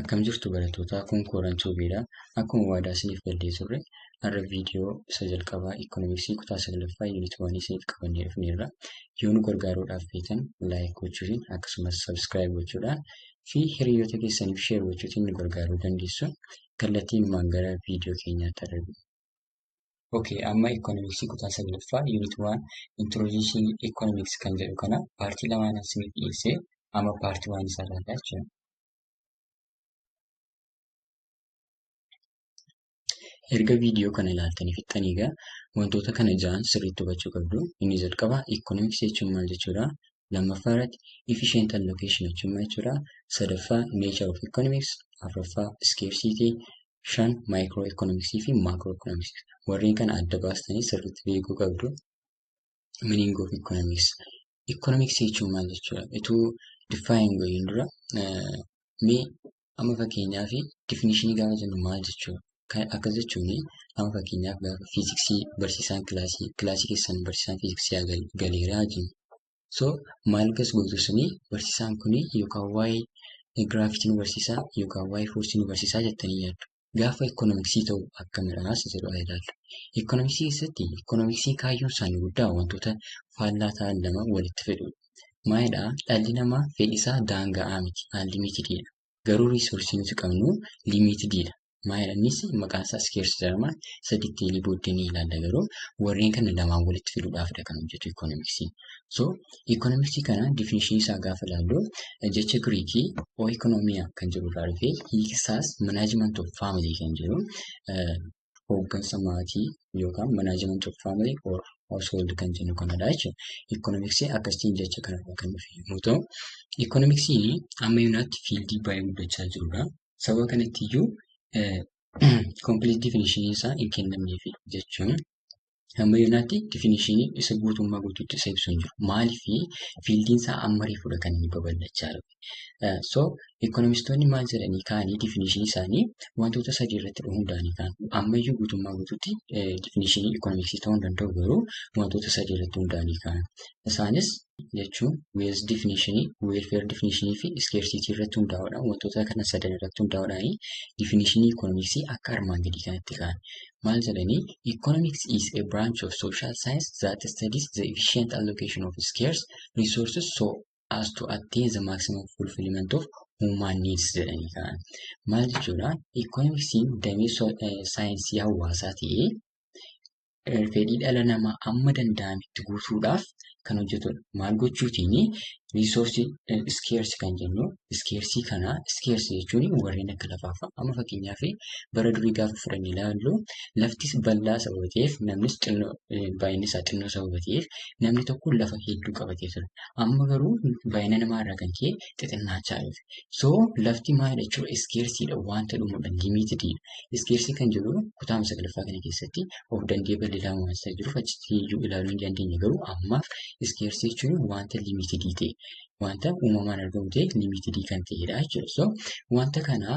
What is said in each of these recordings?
Akkam jirtu barattoota, kun Kooran Tuubiidha. Akkuma waadaa isiniif gallee turre, har'a viidiyoo isa jalqabaa ikoonomiksii kutaa 9ffaa unit 1 isiniif qabannee dhufneerra. Yoo nu gargaaruudhaaf feetan like gochuutiin akkasumas subscribe gochuudhaan fi hiriyoota keessaniif share gochuutiin nu gargaaruu dandeessu. Kallattiinumaan gara viidiyoo keenyaatti darbu. Okay, amma ikoonomiksii kutaa 9ffaa unit 1 introducing economics kan jedhu kana paartii lamaan isiniif dhiyeessee amma paartii 1 isaa ilaallaa jechuudha. Erga viidiyoo kana ilaaltanii fixxanii egaa wantoota kana ja'an sirriitti hubachuu qabdu. Inni jalqabaa ikoonomiksii jechuun maal jechuudha? Lammaffaa irratti efficient allocation jechuun maal jechuudha? Sadaffaa nature of economics, afuraffaa scarcity, 5 micro economics fi macro economics. Warreen kana adda baastanii sirriitti beekuu qabdu. Meaning of economics. Economics jechuun maal jechuudha? Ituu define gochuun dura mee amma fakkeenyaaf definitionii gaafa jennu maal jechuudha? Akkas jechuun amma fakkeenyaaf gaafa fiiziksii barsiisaan kilaasii keessan barsiisaan fiiziksii galeeraa jennu. So maal gas gootu suni barsiisaan kuni yookaan waa'ee giraafitii nu barsiisaa yookaan waa'ee foorsii nu barsiisaa jettanii yaaddu. Gaafa ikoonomiksii ta'u akkamidha isa jedhu haa ilaallu. Ikoonomiksii keessatti ikoonomiksiin kaayyoon isaanii guddaa wantoota faallaa ta'an lama walitti fidudha. Maalidhaa? Dhalli namaa fedhisaa daanga'aa miti, unlimitedidha. Garuu riisoorsii nuti qabnu limitedidha. Maalidha innis maqaan isaa scarce jedhama. Isa diteelii booddee ni ilaalla garuu warreen kana lamaan walitti fiduudhaafidha kan hojjetu ikoonomiksiin. So ikoonomiksii kana definition isaa gaafa ilaallu jecha Giriikii oikonomia kan jedhu irraa dhufee hiiki isaas management of family kan jedhu hooggansa maatii yookaan management of family or household kan jennu kanadha jechuudha. Ikoonomiksii akkasiin jecha kanarraa kan dhufe yommuu ta'u, ikoonomiksiin amma yoonaatti fiildii baay'ee guddachaa jirudha. Sababa kanatti iyyuu complete definition isaa hin kennamneefi jechuun amma yoonaatti definition isa guutummaa guutuutti isa ibsu hin jiru. Maaliif fiildiin isaa amma reefudha kan inni babal'achaa dhufe. So ikoonomistoonni maal jedhanii kaanii definition isaanii wantoota sadii irratti hundaa'anii ka'an. Ammayyuu guutummaa guutuutti definition ikoonomiksii ta'uu hin danda'u garuu wantoota sadii irratti hundaa'anii ka'an. Isaanis jechuun wealth definition, welfare definition fi scarcity irratti hundaa'uudhaan wantoota kana sadan irratti hundaa'uudhaan definition ikoonomiksii akka armaan gadii kanatti ka'an. Maal jedhanii economics is a branch of social science that studies the efficient allocation of scarce resources so as to attain the maximum fulfillment of human needs jedhanii ka'an. Maal jechuudha? Economicsiin damee saayinsii hawaasaa ta'ee fedhii dhala namaa amma danda'ametti guutuudhaaf kan hojjetudha. Maal gochuutiin riisoorsii scarce kan jennu scarce kana scarce jechuun warreen akka lafaa fa'a. Amma fakkeenyaaf bara durii gaafa fudhannee ilaallu laftis bal'aa sababa ta'eef namnis xinnoo baay'inni isaa xinnoo sababa ta'eef namni tokko lafa hedduu qabatee ture. Amma garuu baay'ina namaa irraa kan ka'e xixinnaachaa dhufe. So lafti maalidha jechuudha scarcedha wanta dhumudha limitedidha. Scarce kan jedhu kutaa 9ffaa kana keessatti of danda'ee bal'inaan waan isa jiruuf achitti iyyuu ilaaluu hin dandeenye garuu ammaaf scarce jechuun wanta limited ta'e wanta uumamaan argamu ta'e limited kan ta'edha jechuudha. So wanta kana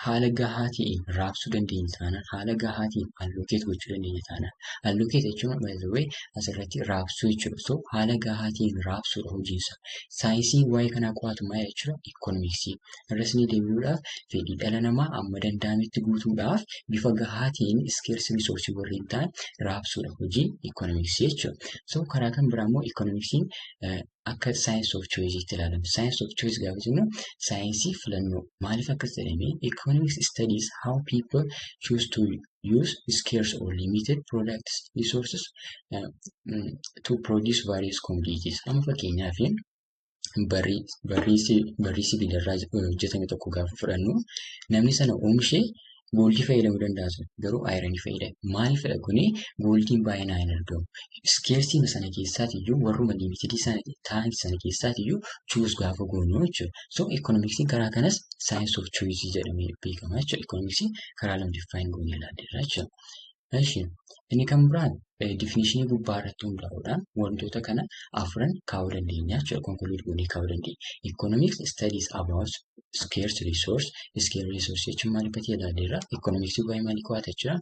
haala gahaa ta'een raabsuu dandeenya taanaan haala gahaa ta'een allocate gochuu dandeenya taanaan allocate jechuun by the way asirratti raabsuu jechuudha. So haala gahaa ta'een raabsuudha hojiinsa. Saayinsiin waa'ee kanaa qo'atu maal jechuudha? Ikoonomiksii. Irras ni deebi'uudhaaf fedhii dhala namaa amma danda'ametti guutuudhaaf bifa gahaa ta'een scarce resource warreen ta'an raabsuudha hojiin ikoonomiksii jechuudha. So karaa kan biraa immoo ikoonomiksiin akka science of choice'itti ilaalama. Science of choice gaafa jennu saayinsii filannoo. Maaliif akkas jedhame? Economics studies how people choose to use scarce or limited products resources to produce various commodities. Amma fakkeenyaaf barrii sibiilarraa hojjetame tokko gaafa fudhannu namni sana oomishee gooldii fayyadamuu danda'a ture. Garuu ayiranii fayyadame. Maaliifidha kuni gooldiin baay'inaan hin argamu. Scarcity sana keessaatiyyuu warruma limited ta'an sana keessaatiyyuu choose gaafa goonu jechuudha. So ikoonomiksiin karaa kanas science of choice jedhamee beekama jechuudha. Ikoonomiksiin karaa lama define goonee ilaalleerra jechuudha. Eshi inni kan biraan Definitionii gubbaa irratti hundaa'uudhaan wantoota kana afran kaa'uu dandeenya jechuudha. Conclude goonee kaa'uu dandeenya. Economics studies about scarce resource. Scarce resource jechuun maal akka ta'e ilaalleerra. Economics waa'ee maalii qo'ata jechuudha?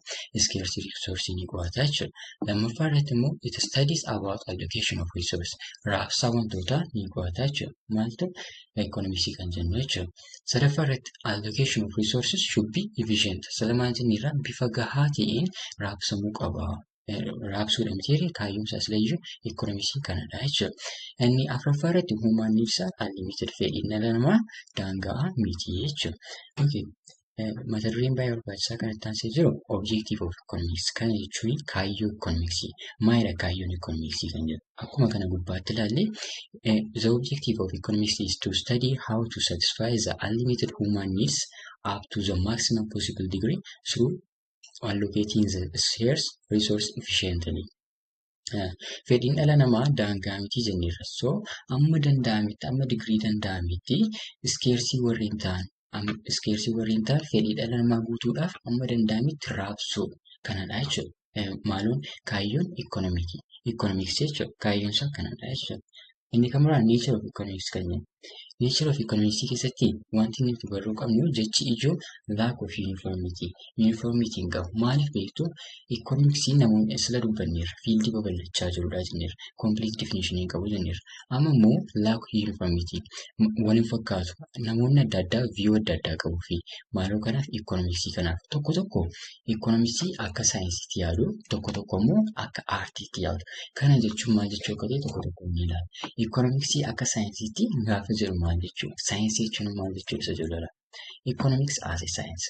Scarce resource ni qo'ata jechuudha. Lammaffaa irratti immoo it studies about allocation of resource. Raabsaa wantootaa ni qo'ata jechuudha. Maaltu economics kan jennu jechuudha. Sadaffaa irratti allocation of resources should be efficient. Sila maal jenneerra, bifa gahaa ta'een raabsamuu qaba. Raabsuudha miti, kaayyoon isaa silayyuu economicsii kanadha jechuudha. Inni afuraffaa irratti human needs are unlimited, fedhiin dhala namaa daangaa miti jechuudha. Okay. Mata dureen baay'ee barbaachisaa kan itti aansee jiru objective of economics kana jechuun kaayyoo economicsii maalidha, kaayyoon economicsii kan jedhu akkuma kana gubbaatti ilaalle, the objective of economics is to study how to satisfy the unlimited human needs up to the maximum possible degree through allocating the scarce resource efficiently. Fedhiin dhala namaa daangaa miti jenneerra. So amma danda'ametti, amma digirii danda'ametti scarce warreen ta'an fedhii dhala namaa guutuudhaaf amma danda'ametti raabsuu kanadha jechuudha. Maaloon kaayyoon economicsii jechuudha. Kaayyoon isaa kanadha jechuudha. Inni kan biraan nature of economics kan jennu. Nature of economics keessatti wanti nuti baruu qabnu jechi ijoo lack of uniformity. Uniformity hin qabu. Maaliif beektu? Economicsii namoonni sila dubbanneerra, fieldii babal'achaa jirudha jenneerra. Complete definition hin qabu jenneerra. Amma immoo lack of uniformity, wal hin fakkaatu. Namoonni adda addaa view adda addaa qabu fi maaloo kanaaf economicsii kanaaf tokko tokko economicsii akka saayinsiitti yaadu, tokko tokko immoo akka aartiitti yaadu. Kana jechuun maal jechuu akka ta'e tokko tokko ni ilaalla. Economicsii akka saayinsiitti gaafa jedhu maal jechuudha? Saayinsii jechuun maal jechuudha isa jedhudha. Economics as a science.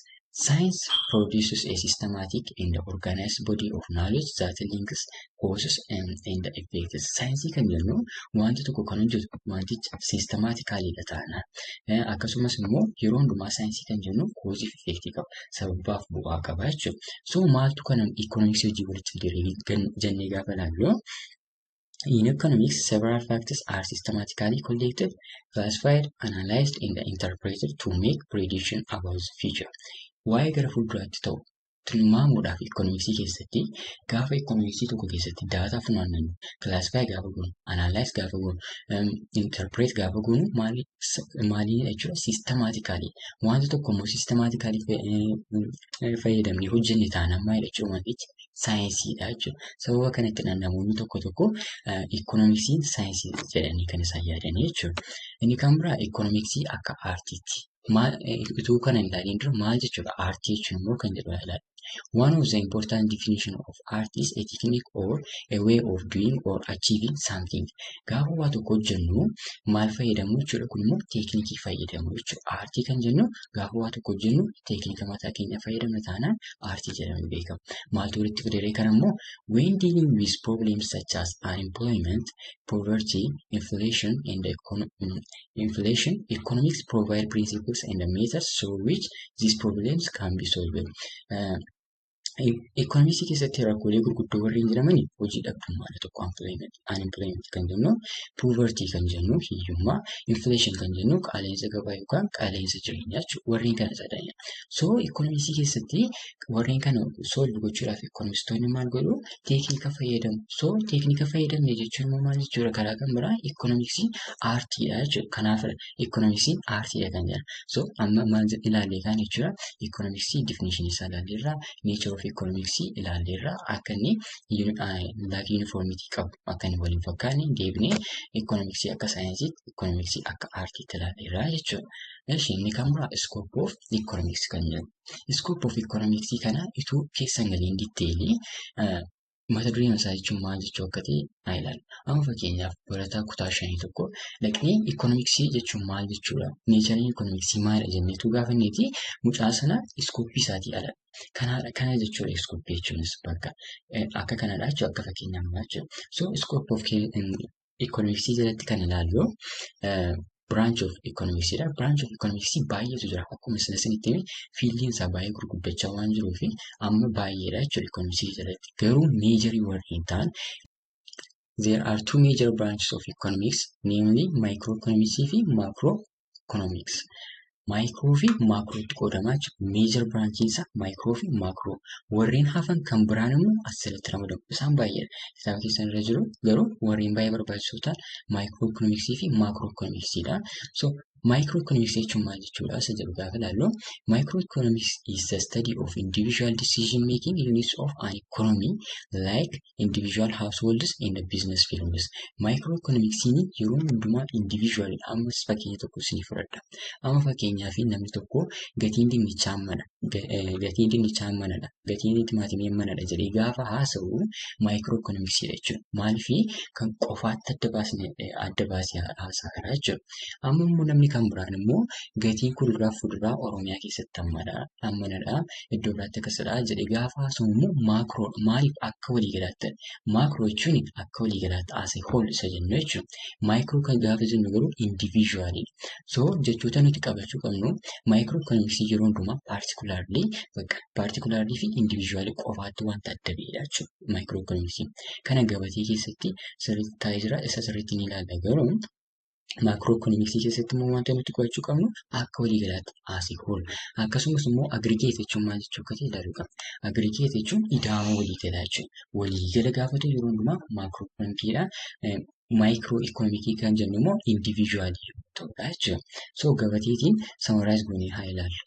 Science produces a systematic and organized body of knowledge that links causes and effects. Saayinsii kan jennu wanti tokko kan hojjetu wanticha systematically taana. Akkasumas immoo yeroo hundumaa saayinsii kan jennu cause fi effect qaba. Sababaaf bu'aa qaba jechuudha. So maaltu kana economics hojii walitti fidee jennee gaafa ilaallu, in economics, several factors are systematically collected, classified, analyzed, and interpreted to make prediction about the future. Waa'ee gara fuulduraatti ta'u tilmaamuudhaaf economicsii keessatti gaafa economicsii tokko keessatti data funaannannu, classify gaafa goonu, analyze gaafa goonu, interpret gaafa goonu maaliin jechuudha? Systematically. Wanta tokko immoo systematically fayyadamnee hojjenne taanaan maalidha jechuudha? Wantichi saayinsiidha jechuudha. Sababa kanatti namoonni tokko tokko economicsiin saayinsii jedhanii kan isaan yaadanii jechuudha. Inni kan biraa economicsii akka aartiitti. Utuu kana hin ilaaliin dura maal jechuudha aartii jechuun immoo kan jedhu ilaalla. One of the important definition of art is a technique or a way of doing or achieving something. Gaafa waa tokko hojjennu maal fayyadamu jechuudha? Kun immoo teeknikii fayyadamu jechuudha. Aartii kan jennu gaafa waa tokko hojjennu teeknika mataa keenya fayyadamna taanaan aartii jedhamee beekama. Maaltu walitti fidee kana immoo? When dealing with problems such as unemployment, poverty, inflation and inflation, economics provide principles and methods through which these problems can be solved. Economicsii keessatti rakkoolee gurguddoo warreen jedhaman hojii dhabdummaadha tokko, unemployment kan jennu, poverty kan jennu hiyyummaa, inflation kan jennu qaala'insa gabaa yookaan qaala'insa jireenyaa jechuudha. Warreen kana sadanidha. So economicsii keessatti warreen kana solve gochuudhaaf economistoonni maal godhu? Teeknika fayyadamu. So teeknika fayyadamne jechuun immoo maal jechuudha? Karaa kan biraa economicsiin aartiidha jechuudha. Kanaaf economicsiin aartiidha kan jedhamu. So amma maal ilaallee kaan jechuudha? Economicsii definition isaa ilaalleerra, nature of economicsii ilaalleerra, akka inni lack uniformity qabu, akka inni waliin fakkaanne deebinee economicsii akka saayinsiitti, economicsii akka aartiitti ilaalleerra jechuudha. Eshi, inni kan biraa scope of economics kan jedhu. Scope of economics kana utuu keessa hin galiin detailii mata dureen isaa jechuun maal jechuu akka ta'e haa ilaallu. Amma fakkeenyaaf barataa kutaa shanii tokko dhaqnee economicsii jechuun maal jechuudha? Natureiin economicsii maalidha jenneetu gaafanneeti mucaa sana scopeii isaatii ala. Kanaadha, kana jechuudha scopeii jechuunis bakka akka kanadha jechuudha, akka fakkeenyaaf jechuudha. So scope of economicsii jalatti kan ilaallu branch of economics dha. Branch of economics baay'eetu jira. Akkuma isin isinitti hime, fieldiin isaa baay'ee gurguddachaa waan jiruuf amma baay'eedha jechuudha economics jalatti. Garuu majorii warreen ta'an, there are two major branches of economics, namely microeconomics fi macroeconomics. Micro fi macrootti qoodamaa jechuudha. Major branchiin isaa micro fi macro. Warreen hafan kan biraan immoo as jalatti ramadamu. Isaan baay'eedha. Kitaaba keessan irra jiru garuu warreen baay'ee barbaachisoo ta'an micro economicsii fi macro economicsiidha. So micro economics jechuun maal jechuudha? Isa jedhu gaafa ilaallu, micro economics is the study of individual decision making units of an economy, like individual households and business firms. Micro economicsiin yeroo hundumaa individual. Ammas fakkeenya tokko isinii fudhadha. Amma fakkeenyaaf namni tokko gatiin dinnichaa hammana, gatiin dinnichaa hammanadha, gatiin timaatimii hammanadha jedhee gaafa haasa'u micro economicsiidha jechuudha. Maaliif? Kan qofaatti adda baasne adda baasee haasaa karaa jechuudha. Amma immoo namni kan biraan immoo gatiin kuduraa fi fuduraa Oromiyaa keessatti hammanadha, iddoo biraatti akkasidha jedhee gaafa haasa'u immoo macrodha. Maaliif? Akka waliigalaatti. Macro jechuun akka waliigalaatti, as a whole isa jennu jechuudha. Micro kan gaafa jennu garuu individualidha. So jechoota nuti qabachuu qabnu, micro economicsii yeroo hundumaa particularly, bakka particularly fi individually qofaatti wanta adda ba'edha jechuudha micro economicsii. Kana gabatee keessatti sirriitti taa'ee jira, isa sirriitti ni ilaalla. Garuu macro economicsii keessatti immoo wanta nuti qo'achuu qabnu akka waliigalaatti, as a whole. Akkasumas immoo aggregate jechuun maal jechuu akka ta'e ilaaluu qabna. Aggregate jechuun ida'ama waliigalaa jechuudha. Waliigala gaafa ta'u yeroo hundumaa macro economiciidha. Micro economicii kan jennu immoo individually ta'udha jechuudha. So gabateetiin summarize goonee haa ilaallu.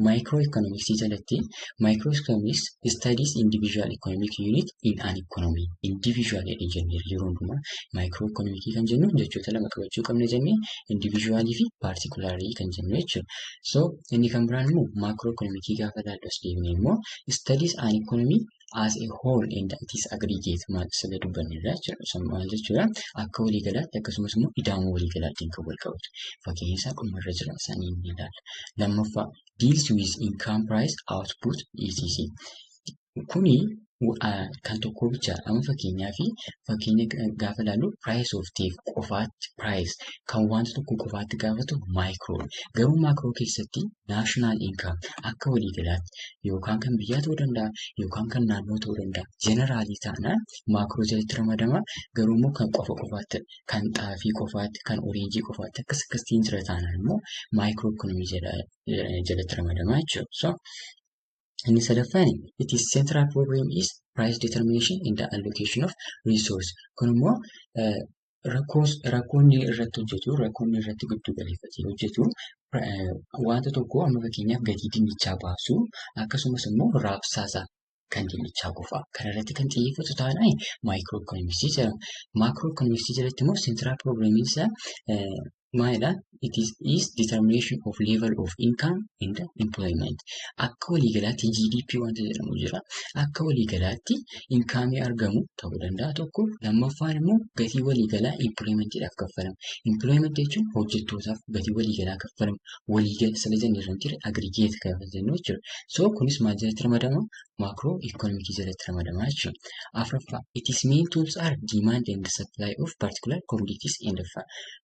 Micro economicsii jalatti, micro economics studies individual economic unit in an economy. Individual jedhee jennee, yeroo hundumaa micro economicii kan jennu jechoota lama qabachuu qabna jennee, individualii fi particularii kan jennu jechuudha. So inni kan biraan immoo macro economicii gaafa ilaallu, as deebinee immoo studies an economy as a whole and it is aggregate, maal sila dubbannirra jechuudha. Maal jechuudha? Akka waliigalaatti akkasumas immoo ida'ama waliigalaatiin kan wal qabatu. Fakkeenya isaa dhumarra jira, isaanii ni ilaalla. Lammaffaa, deals with income, price, output, etc. Kuni kan tokko bicha. Amma fakkeenyaa fi fakkeenya gaafa ilaallu, price of teef qofaatti, price kan wanta tokko qofaatti gaafatu micro. Garuu macro keessatti national income akka waliigalaatti yookaan kan biyyaa ta'uu danda'a yookaan kan naannoo ta'uu danda'a. Generalii taanaan macro jalatti ramadama. Garuu immoo kan qofa qofaatti, kan xaafii qofaatti, kan orangeii qofaatti akkas akkasiin jira taanaan immoo micro economy jalatti ramadama jechuudha. So inni sadaffaan, it is central problem is price determination and the allocation of resource. Kun immoo rakkoonni irratti hojjetu, rakkoonni irratti giddu galeeffatee hojjetu wanta tokko, amma fakkeenyaaf gatii dinnichaa baasuu, akkasumas immoo raabsaasaa kan dinnichaa qofa. Kana irratti kan xiyyeeffatu taanaan micro economicsii jedhama. Macro economicsii jalatti immoo central problem isaa maalidha? It is determination of level of income and employment. Akka waliigalaatti GDP wanta jedhamu jira. Akka waliigalaatti incomeii argamu ta'uu danda'a tokko. Lammaffaan immoo gatii waliigalaa employmentiidhaaf kaffalamu. Employment jechuun hojjettootaaf gatii waliigalaa kaffalamu. Waliigala sila jennee irra aggregate kan jennu jechuudha. So kunis maal jalatti ramadama? Macro economicii jalatti ramadama jechuudha. Afuraffaa, its main tools are demand and supply of particular commodities and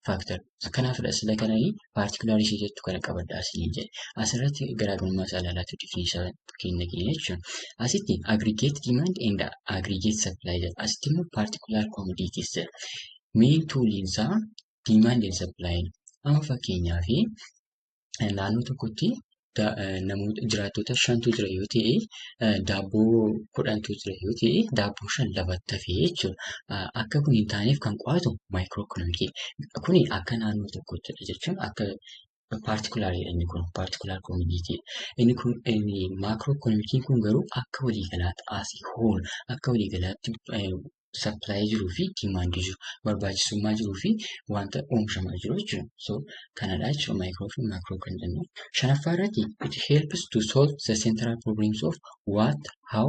factor. Kanaafidha sila kananii particular ishee jettu kana qabadhaa isiniin jedhe. Asirratti garaagarummaa isaa ilaalaatu definition keenya keenya jechuudha. Asitti aggregate demand and aggregate supply jedha. Asitti immoo particular commodities jedha. Main tooliin isaa demand and supply. Amma fakkeenyaaf naannoo tokkotti namoota jiraattota shantu jira yoo ta'e, daabboo 10tu jira yoo ta'e, daabboo shan lafatti hafee jechuudha. Akka kun hin taaneef kan qo'atu micro economicii. Kuni akka naannoo tokkottidha jechuun akka particularidha, inni kun particular commodity. Inni kun inni macro economiciin kun garuu akka waliigalaatti, as a whole, akka waliigalaatti supplyii jiruu fi demandii jiru, barbaachisummaa jiruu fi wanta oomishamaa jiru jechuudha. So kanadha jechuudha micro fi macro kan jennu. Shanaffaa irratti, it helps to solve the central problems of what, how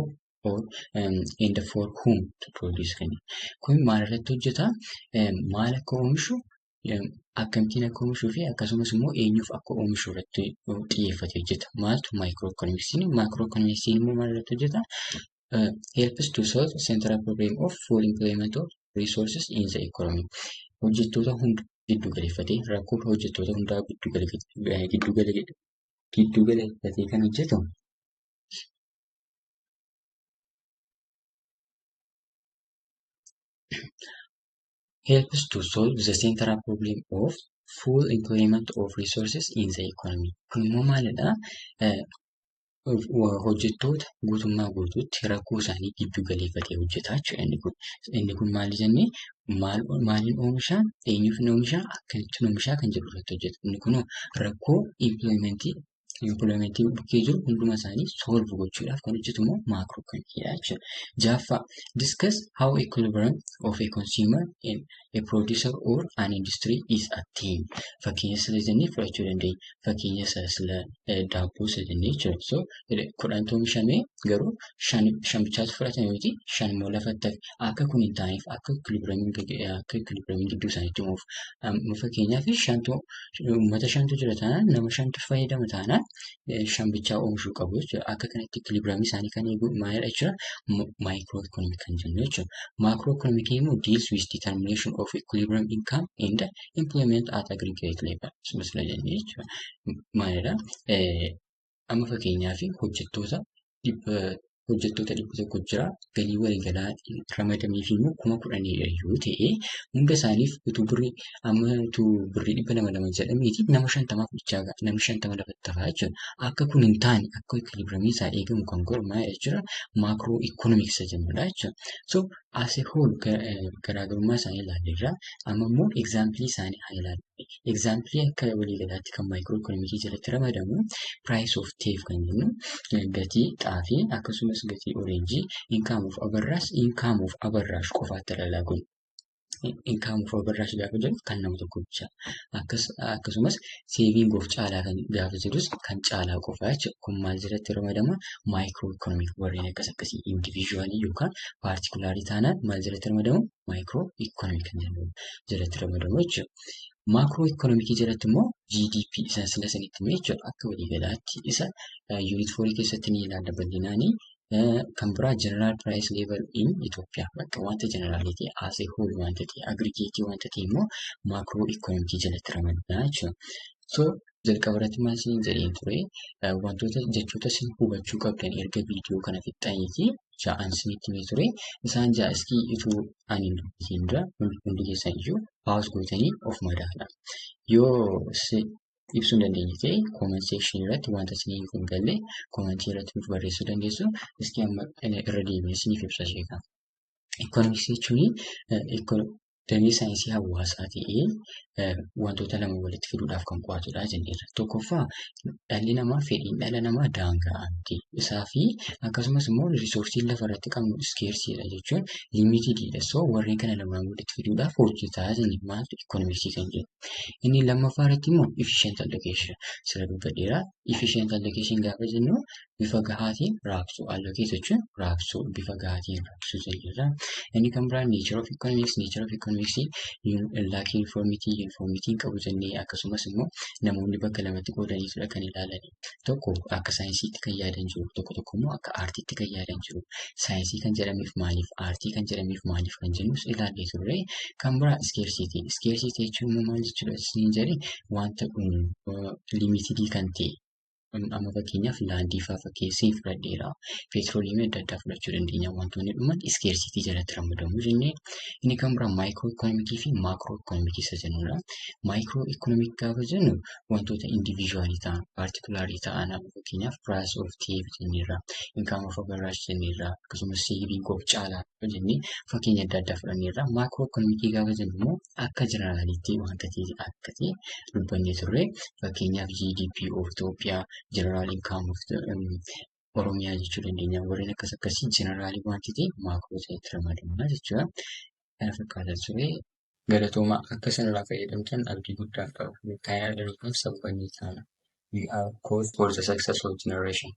or and for whom to produce kan kun maal irratti hojjeta? Maal akka oomishu, akkamittiin akka oomishuu fi akkasumas immoo eenyuuf akka oomishu irratti xiyyeeffatee hojjeta. Maaltu? Micro economicsiin. Macro economicsiin immoo maal irratti hojjeta? Helps to solve central problem of full employment of resources in the economy. Hojjettoota hunda giddu galeeffatee, rakkoo hojjettoota hundaa giddu galeeffatee kan hojjetu helps to solve the central problem of Full employment of resources in the economy. Kun immoo maalidhaa? Hojjettoota guutummaa guutuutti rakkoo isaanii giddu galeeffatee hojjeta jechuudha inni kun. Inni kun maal jennee, maaliin oomishaa, eenyuuf oomishaa, akkamittiin oomishaa kan jedhu irratti hojjeta. Inni kunoo rakkoo employmentii bukkee jiru hunduma isaanii solve gochuudhaaf kan hojjetu immoo macro economicdha jechuudha. Ja'affaa, discuss how equilibrium of a consumer in a producer or an industry is attained. Fakkeenya sila jennee fudhachuu dandeenya. Fakkeenya sila daabboo isa jennee jechuudha. So 10tu oomishamee garuu shan bichaatu fudhatame miti, shan immoo lafatti hafe. Akka kun hin taaneef, akka equilibriumiin gidduu isaaniitti uumuuf, fakkeenyaaf shantu uummata shantu jira taanaan, nama shantu fayyadama taanaan, shan bichaa oomishuu qabu jechuudha. Akka kanatti equilibriumii isaanii kan eegu maalidha jechuudha? Micro economic kan jennu jechuudha. Macro economic immoo deals with determination of equilibrium income and employment at aggregate level. Sila jennee jechuudha. Maalidha? Amma fakkeenyaaf hojjettoota 100 jira. Galii waliigalaa ramadamiif immoo 10,000dha yoo ta'e, hunda isaaniif utuu birrii amma utuu birrii 200 lama jedhameeti nama 50f bichaa ga'a. Namni 50 lafatti hafaa jechuudha. Akka kun hin taane, akka equilibriumiin isaa eegamu kan godhu maalidha jechuudha? Macro economics jennudha jechuudha. So as a whole garaagarummaa isaanii ilaalleerra. Amma immoo example isaanii haa ilaallu. Example akka waliigalaatti kan micro economics jalatti ramadamu price of teff kan jennu, gatii xaafii, akkasumas gatii orange, income of Abarraash, income of Abarraash qofaatti ilaalaa kun. Income of Abarraash gaafa jedhu kan nama tokko bicha. Akkasumas saving of Caalaa kan gaafa jedhus kan Caalaa qofaa jechuudha. Kun maal jalatti ramadama? Micro economic. Warreen akkas akkasii individual yookaan particular taanaan maal jalatti ramadamu? Micro economic kan jedhamu jalatti ramadamu jechuudha. Macro economic jalatti immoo GDP isa sila sanitti hime jechuudha. Akka waliigalaatti isa unit 4 keessatti ni ilaalla bal'inaanii. Kan biraa general price level in Ethiopia, bakka wanta general ta'e, as a whole wanta ta'e, aggregate wanta ta'e immoo macro economic jalatti ramadna jechuudha. So jalqaba irratti maal isiniin jedheen ture? Wantoota jechoota isin hubachuu qabdan erga viidiyoo kana fixxaniiti ja'an isinitti himee ture. Isaan ja'a iskii utuu ani hin dubbisin dura hundi keessan iyyuu pause gootanii of madaala. Yoo ibsuu hin dandeenye ta'e, comment section irratti wanta isiniif hin galle comment irratti nuuf barreessuu dandeessu. Iskii amma irra deebiin isiniif ibsa sheekaa. Ikoonomiksii jechuun damee saayinsii hawaasaa ta'ee wantoota lama walitti fiduudhaaf kan qo'atudha jenneerra. Tokkoffaa, dhalli namaa, fedhiin dhala namaa daangaa miti. Isaa fi akkasumas immoo resourceiin lafa irratti qabnu scarcedha, jechuun limitedidha. So warreen kana lamaan walitti fiduudhaaf hojjetaa jenne maaltu ikoonomiksii kan jedhu. Inni lammaffaa irratti immoo efficient allocation sira dubbadheera. Efficient allocation gaafa jennu bifa gahaatiin raabsuu, allocate jechuun raabsuu, bifa gahaatiin raabsuu jenneerra. Inni kan biraan nature of economics. Nature of economics lack uniformity, uniformity hin qabu jennee, akkasumas immoo namoonni bakka lamatti qoodaniitudha kan ilaalan. Tokko akka saayinsiitti kan yaadan jiru, tokko tokko immoo akka aartiitti kan yaadan jiru. Saayinsii kan jedhameef maaliif, aartii kan jedhameef maaliif kan jennus ilaallee turre. Kan biraa scarcity. Scarcity jechuun immoo maal jechuudha isiniin jedhe? Wanta limited kan ta'e, amma fakkeenyaaf land fa'aa fakkeessee fudhadheera. Petroleum adda addaa fudhachuu dandeenya. Wantoonni dhuman scarcity jalatti ramadamu jennee. Inni kan biraa micro economic fi macro economic isa jennudha. Micro economic gaafa jennu wantoota individual ta'an, particular ta'an, amma fakkeenyaaf price of teff jenneerra, income of Abarraash jenneerra, akkasumas saving of Caalaa jennee fakkeenya adda addaa fudhanneerra. Macro economic gaafa jennu immoo akka generalitti wanta ta'e akka ta'e dubbannee turre. Fakkeenyaaf GDP of Itoophiyaa, general income of Oromiyaa jechuu dandeenya. Warreen akkas akkasii general wanti ta'e macro jalatti ramadama jechuudha. Kana fakkaata ture. Galatoomaa, akka isinirraa fayyadamtan abdii guddaan qaba. Milkaa'ina dhalootaaf sababa ni taana. We are cause for the success of generation.